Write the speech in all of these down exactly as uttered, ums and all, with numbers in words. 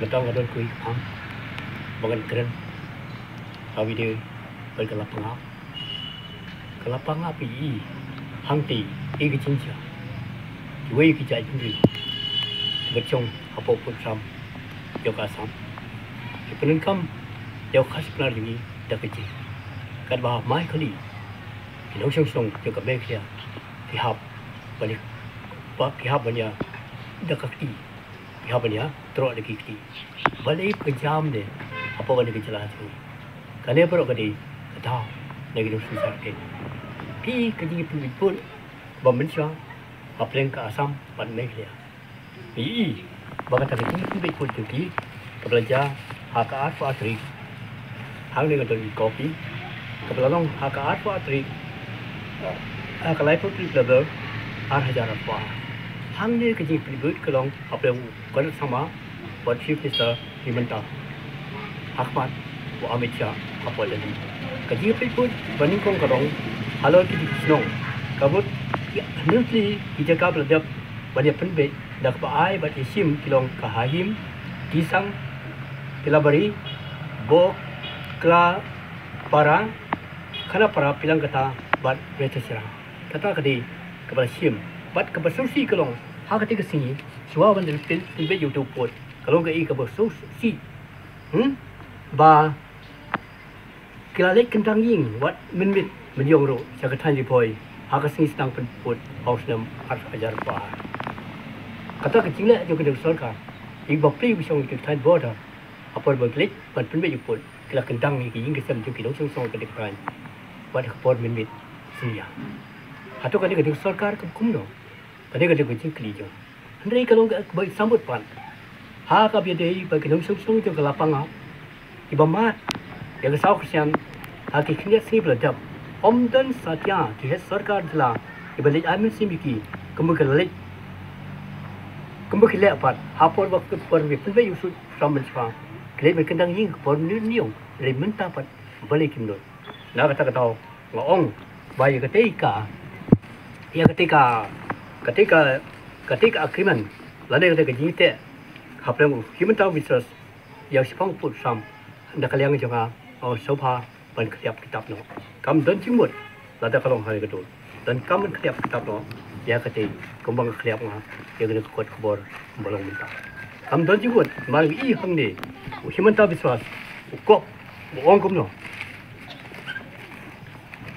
Nga tang ka don kawei ka phang ba ngan kren ha video ba ka la pangap. Ka la pangap ïa i hangtei, i ka jingjia. Kiwei ki jaitbynriew ba shong hapoh pud sam jong ka Assam ki pyndonkam ïa u khasi Pnar jong ngi da ka jing. Katba mai kali ki nongshong shnong jong ka Meghalaya ki hap ban ïa, ba ki hap ban ïa da ka kti, ki hap ban ïa troh da ki kti. Balei ka jam ne hapoh kane ka jylla jong ngi? Kane baroh ka dei ka daw na ki nongsynshar kein. Phi ka jingïapynbeit pud ba mynshuwa ha pdeng ka Assam bad Meghalaya. Ngi i ba kata ka jingïapynbeit pud jong ki kaba la jia ha ka arphew ar tarik. Hangne nga don i kopi kaba la long ha ka arphew ar tarik, ha ka laiphew tarik November ar hajar arphew ar. Hangne ka jingïapynbeit ka long ha pdeng u Conrad Sangma bad Chief Minister Himanta ha khmat u Amit Shah hapoh Delhi. Ka jingïapynbeit pud ba nyngkong ka long halor ki shnong, ka mut ki hynñiew tylli ki jaka ba la dep ban ïapynbeit da kaba ai bad ïashim ki long ka Haheem, Tisang, Kilabari, Bokla Para, Khanapara, Pilangkata bad Greater Sera. Kata ka dei kaba la shim bad kaba sngewsih ka long ha katei ka sngi shuwa ban pyn, pynbeit ïa uto u pud ka long kaei kaba sngewsih, hmm, ba ki la leit kyndang ïing wat mynmiet mynïong ruh sha ka thaiñ Ri Bhoi ha ka sngi sdang pynpud ha u snem ar hajar arphew ar. Kata ka jingleh jong ka sorkar, ïa ki bapli ba shong ïa ka thaiñ border, ha por ba ki leit ban pynbeit ïa u pud ki la kyndang ïa ki ïing ki sem jong ki nongshong shnong ha katei ka thaiñ wat ha ka por mynmiet synñia. Hato kane ka dei ka sorkar kaba kumno? Kane ka dei ka jingkylli jong. Hynrei ka long kaba sambut pat ha kaba ïadei bad ki nongshong shnong jong ka Lapangap kiba mad ïa ka saw kyrshan ha ki khyndiat sngi ba la dep. Ym don satia ki heh sorkar jylla kiba leit ai mynsiem ïa ki kumba ki la leit, kumba ki leh pat ha por ba ki por ba pynbeit ïa u pud sam mynshuwa. Ki leit ban kyndang ïing ha ka por mynñiong, hynrei mynta pat balei kim don? Na kata ka daw nga ong ba ïa katei ka, ïa katei ka, katei ka, katei ka agreement lane katei ka jingïateh hapdeng u Himanta Biswas ïa u shaphang pud sam, na ka liang jong nga nga ong sngewbha ban khlieh kitab noh. Kam don jingmut lada ka long ha kane ka dur. Donkam ban khlieh kitab noh ïa katei kumba nga khlieh nga ïa kane ka kot khubor ba long mynta. Kam don jingmut, namar ngi i hangne u Himanta Biswas u kop u ong kumno.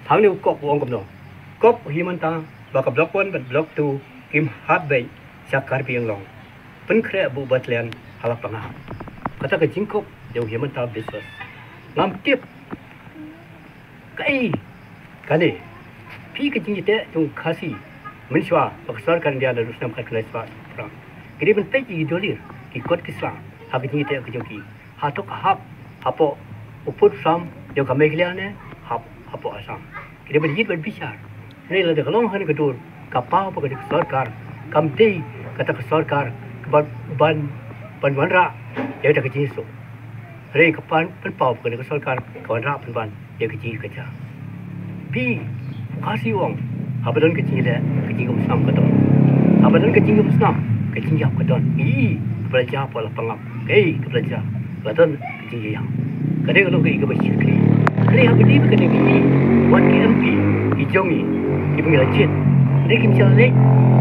Hangne u kop u ong kumno. Kop u Himanta ba ka Block One bad Block Two kim hap beit sha Karbi Anglong. Pynkhreh buh battalion ha Lapangap. Kata ka jingkop jong u Himanta Biswas. Ngam tip kaei kane. Phi ka jingïateh jong u Khasi mynshuwa ba ka sorkar India naduh snem khatkhyndai spah saw phra. Ki dei ban peit ïa ki dolir, ki kot ki sla ha ka jingïateh ka jong ki. Hato ka hap hapoh u pud sam jong ka Meghalaya ne hap hapoh Assam? Ki dei ban ïit ban bishar. Hynrei lada ka long ha kane ka dur, ka paw ba ka dei ka sorkar, kam dei kata ka sorkar ka ban, ban, ban wanrah ïa kata ka jingsuk. Hynrei ka pan, pynpaw ba ka dei ka sorkar ka wanrah pynban ïa ka jingkajia. Phi, u Khasi u ong, haba don ka jingleh, ka jingumsnam ka don. Haba don ka jingumsnam, ka jingïap ka don. Ï, kaba la jia hapoh Lapangap. Kaei kaba la jia? Ka la don ka jingïaïam. Ka dei ka long kaei kaba shakri. Hynrei haba dei ba ka dei kaei, wat ki M P ki jong ngi kiba ngi la jied, lada kim shym la leit,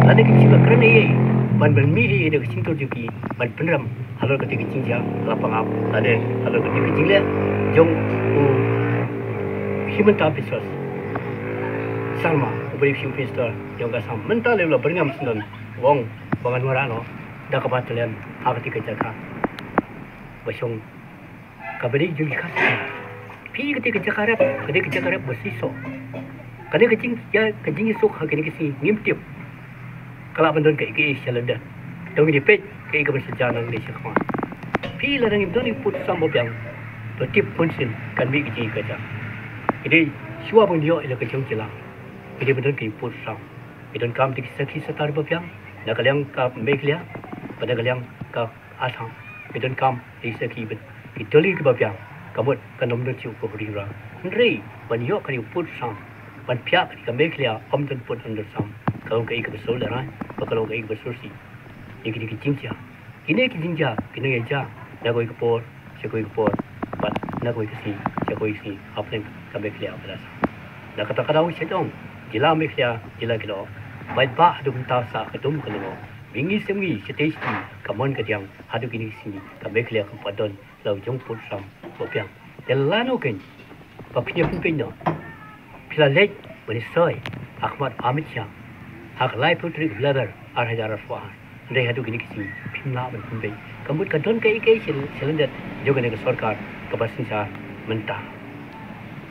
lada kim shym la kren ei ei ban, ban mih ei ei da ka shyntur jong ki ban pynrem halor katei ka jingjia ha Lapangap lane halor katei ka jingleh jong u Himanta Biswas Sarma uba dei u Chief Minister jong ka Assam. Mynta lei u la byrngem syndon, u ong ba ngan wanrah noh da ka battalion ha katei ka jaka ba shong kaba dei jong ki Khasi. Phi, katei ka jaka rep ka dei ka jaka rep ba shisha. Kane ka jing, ka jingïasuk ha kine ki sngi ngim tip ka lah ban don kaei kaei sha lade. To ngin ïa peit kaei kaban sa jia nangne shakhmat. Phi, lada ngim don ïa u pud sam babiang, to tip bunsien kan mih ka jingïakajia. Ki dei shuwa ban ïoh ïa la ka jong jylla, ki dei ban don ka ïa u pud sam. Ki donkam da ki sakhi satar babiang na ka liang ka Meghalaya bad na ka liang ka Assam. Ki donkam da ki sakhi bad ki dalill kiba biang. Ka mut kan ym don shuh kaba ring rang. Hynrei ban ïoh kane ka pud sam, ban phiah kane ka Meghalaya ym don pud ym don sam, ka long kaei kaba sngewlehrain bad ka long kaei kaba sngewsih. Ïa kine ki jingjia, kine ki jingjia ki nang ïa jia Na kawei ka por sha kawei ka por, bad na kawei ka sngi sha kawei ka sngi hapdeng ka Meghalaya bad Assam. Na kata ka daw sha jong jylla Meghalaya, jylla ki lyoh, bad ba haduh mynta sa ka dum ka lyngngoh, ba ngi shem ngi shatei shatei, ka mon ka diang, haduh kine ki sngi ka Meghalaya kam pat don la u jong pud sam ba biang. Te lano kein ba phi ïa pynbeit noh? Phi la leit ban ïasoi ha khmat Amit Shah ha ka laiphew tarik November ar hajar arphew ar. Hynrei haduh kine ki sngi phim lah ban pynbeit. Ka mut ka don kaei kaei sha lyndet jong kane ka sorkar kaba synshar mynta.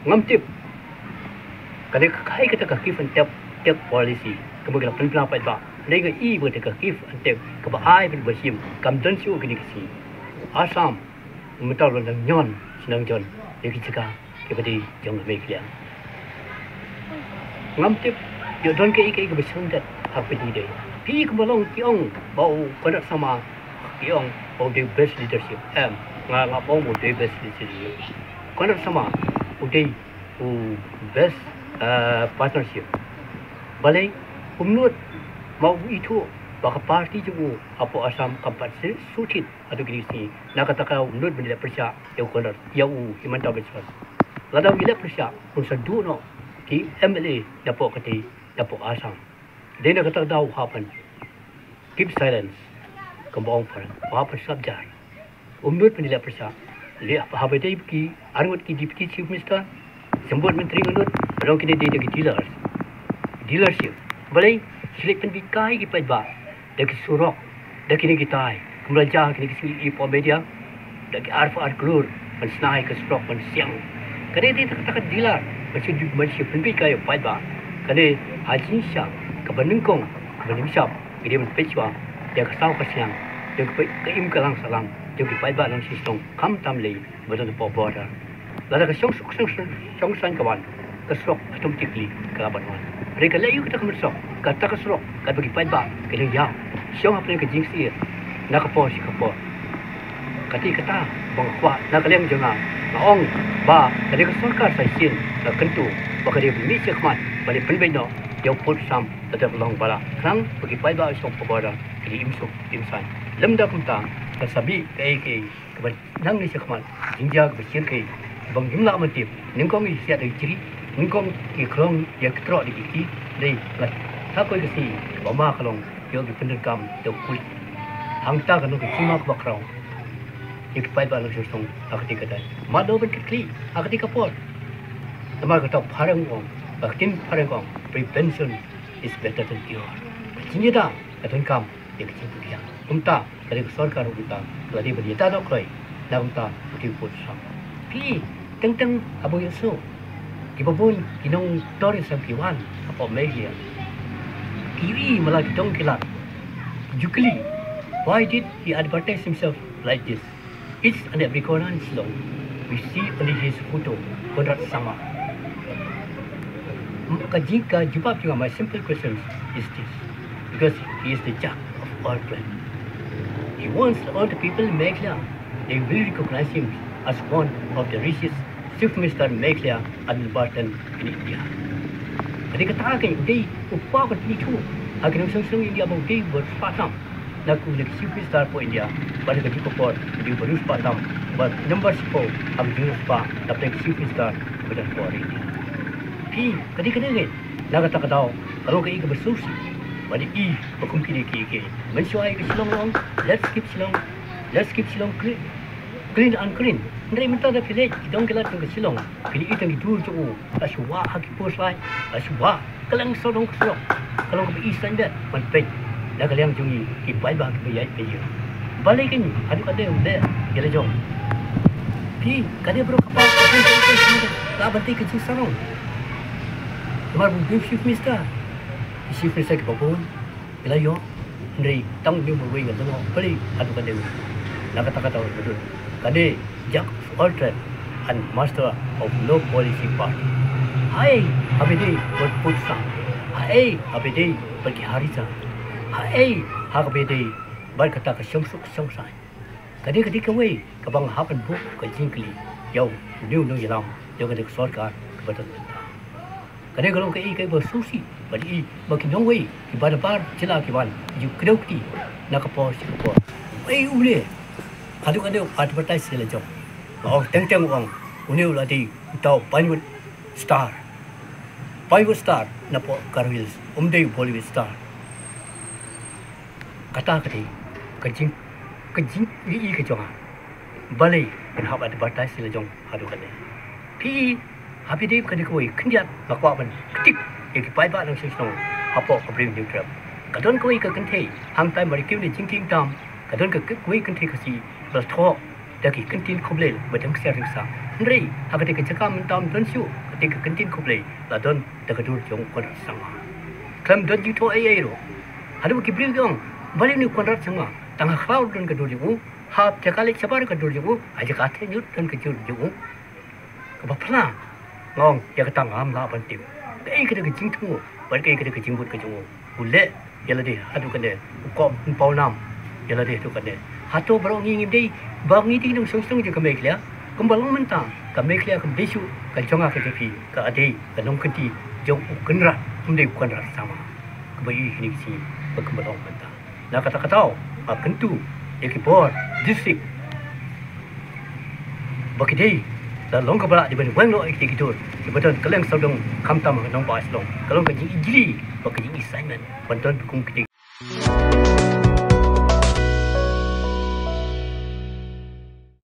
Ngam tip kane ka kaei kata ka give and take, take policy kaba ki la pynpaw paidbah. Hynrei nga i ba kata ka give and take kaba ai bad ba shim kam don shuh kine ki sngi. Assam mynta ruh nang ñion sha nang jon ïa ki jaka kiba dei jong ka Meghalaya. Ngam tip ïoh don kaei kaei kaba sngewthuh ha kaba dei dei. Phi kumba long ki ong ba u Conrad Sangma, ki ong ba u dei best leadership. Em, nga ngam ong ba u dei best leadership. Conrad Sangma u dei u best, eh, partnership. Balei? Kumno ma u ithuh ba ka party jong u hapoh Assam kam pat sngewthuh haduh kine ki sngi. Na kata ka daw u nud ban ïaleh pyrshah ïa u Conrad, ïa u Himanta Biswa. Lada u ïaleh pyrshah un sa duh noh ki M L A napoh katei, napoh Assam. Dei na kata ka daw u hap ban keep silence, kumba ong phareng, u hap ban sngap jar. Um nud ban ïaleh pyrshah. Leh haba dei ki arngut ki Deputy Chief Minister, symboh myntri ngut, ba long kine dei da ki dealers. Dealership. Balei? Ki leit pynbeit kai ki paidbah da ki surok, da kine kitai. Kumba la jia kine ki sngi hapoh media, da ki arphew ar klur ban shna ïa ka surok ban siang. Ka dei dei kata ka dealer ban shu, ban shu pynbeit kai ïa u paidbah. Ka dei ha jingshisha kaba nyngkong, kaba nyngshap, ki dei ban peit shuwa ïa ka saw ka siang jong ka, ka im ka lang sahlang jong ki paidbah nongshong shnong, khamtam lei ba don hapoh border. Lada ka shong suk shong shong shong ka wan, ka surok automatically ka la ban wan. Hynrei ka leh ïa kata ka mynsiem, kata ka surok katba ki paidbah ki dang ïaw shong hapdeng ka jingsyier na ka por sha ka por. Kata kata ba nga kwah na ka liang jong nga, nga ong ba ka dei ka sorkar sa shisien ka kyntu ba ka dei ban mih shakhmat ban ïa pynbeit noh ïa u pud sam. Lada ka long ba la khnang ba ki paidbah shong hapoh border ki dei im suk im saiñ. Lymda kumta, ka sa mih kaei kaei kaba nang ne shakhmat, jingjia kaba shyrkhei, kaba ngim lah ban tip. Nyngkong ki siat da ki jri, nyngkong ki khlong ïa ki troh da ki kti. Dei la ha kawei ka sngi ba ma ka long ïoh ki pyndonkam da u pulit. Hangta ka long ka jingma kaba khraw ïa ki paidbah nongshong shnong ha katei ka daw. Mad ban kit khlieh ha katei ka por. Namar kata phareng ong, ka ktien phareng ong, "Prevention is better than cure." Ka jingïada ka donkam ïa ka jingpynkhiah. Kumta ka dei ka sorkar ruh kumta ka la dei ban ïada dohkhlaiñ na kumta u dei u pud sam. Phi teng teng haba ïohsngew kiba bun ki nongtourist ki wan hapoh Meghalaya, ki ïohi mala ki dong ki lad, ju kylli, "Why did he advertise himself like this?" Each and every corner in Shillong, we see only his photo, Conrad Sangma. Ka jing, ka jubab jong nga, my simple question is this, because he is the jack of all trades. He wants all the people in Meghalaya, they will recognize him as one of the richest Chief Minister in Meghalaya and Burton in India. Ka dei kata ka, u dei u paw ka dei tu ha ki nongshong shnong India ba u dei ba riewspah tam na ka, na ka Chief Minister hapoh India. Bad ka dei ka por ka dei ba riewspah tam, ba number shiphew ha ka jingriewspah na pdeng ka Chief Minister ba don hapoh India. Phi, ka dei ka dei na kata ka daw ka long kaei kaba sngewsih. Bad i ba kum kine kiei kiei, mynshuwa ïa ka Shillong long, let's keep Shillong, let's keep Shillong clean, clean and green. Hynrei mynta da phi leit ki dong ki lad jong ka Shillong, phi leit tang ki dur jong u, la shu wah ha ki post light, la shu wah. Ka long sawdong ka surok, ka long kaba i saiñ bad ban peit na ka liang jong ngi ki paidbah kiba ïaid ba ïeng. Balei kein haduh katne u leh ïa la jong? Phi, ka dei baroh ka paw ka dei ka dei ka dei ka ban tei ka jingsarong. Namar ba u dei u Chief Minister, ki Chief Minister kiba bun ki la ïoh, hynrei tang une marwei nga la ïoh. Balei haduh katne? Na kata ka daw ka dei ka dei Jack of all trades and master of no policy party. Haei haba dei bad pud sam? Haei haba dei bad ki Harisa? Haei haba dei bad kata ka shong suk shong saiñ? Ka dei, ka dei kawei kaba nga hap ban buh ka jingkylli ïa une u nongïalam jong kane ka sorkar kaba don mynta. Ka dei ka long kaei kaei ba sngewsih ba dei ba ki nongwei kiba na bar jylla ki wan ki ju kdew kti na ka por sha ka por. Wei u leh Haduh kane u advertise ïa la jong. Nga ong teng teng u ong, une u la dei uta u Pinewood star. Pinewood star napoh Garo Hills, um dei u Bollywood star. Kata ka dei ka jing, ka jingïohi ka jong nga. Balei phin hap advertise ïa la jong haduh kane? Phi i, ha phi dei ka dei kawei khyndiat nga kwah ban ktik ïa ki paidbah nongshong shnong hapoh ka Bri u Hynñiewtrep. Ka don kawei ka kynthei hangtai mar ïa ki une jingkieng tam, ka don ka kawei kynthei Khasi ba la thoh da ki kyntien khublei ba dang ksiar ksiar. Hynrei ha katei ka jaka mynta ym don shuh katei ka kyntien khublei, la don da ka dur jong u Conrad Sangma. Khlem don jingthoh ei ei ruh. Haduh ba ki briew ki ong, balei une u Conrad Sangma? Tang ha khlaw don ka dur jong u, ha jaka leit shabar ka dur jong u, ha jaka theh ñiut don ka dur jong u. Kaba phla, nga ong ïa kata ngam lah ban tip. Kaei ka dei ka jingthmu bad kaei ka dei ka jingbud ka jong u? U leh ïa lade haduh kane, u kohnguh pawnam ïa lade haduh kane. Hato baroh ngi ngim dei, ba ngi dei nongshong shnong jong ka Meghalaya? Kumba long mynta ka Meghalaya kam dei shuh ka jong nga ka jong phi, ka dei ka nongkynti jong u Conrad, um dei u Conrad Sangma. Kaba ïohi kine ki sngi ba kumba long mynta. Na kata ka daw nga kyntu ïa ki bor district ba ki dei, la long kaba lah dei ban weng noh ïa ki, ki dur kiba don kylleng sawdong, khamtam ha Nongbah Shillong. Ka long ka jingijli bad ka jingisaitmen ban don kum ki dei.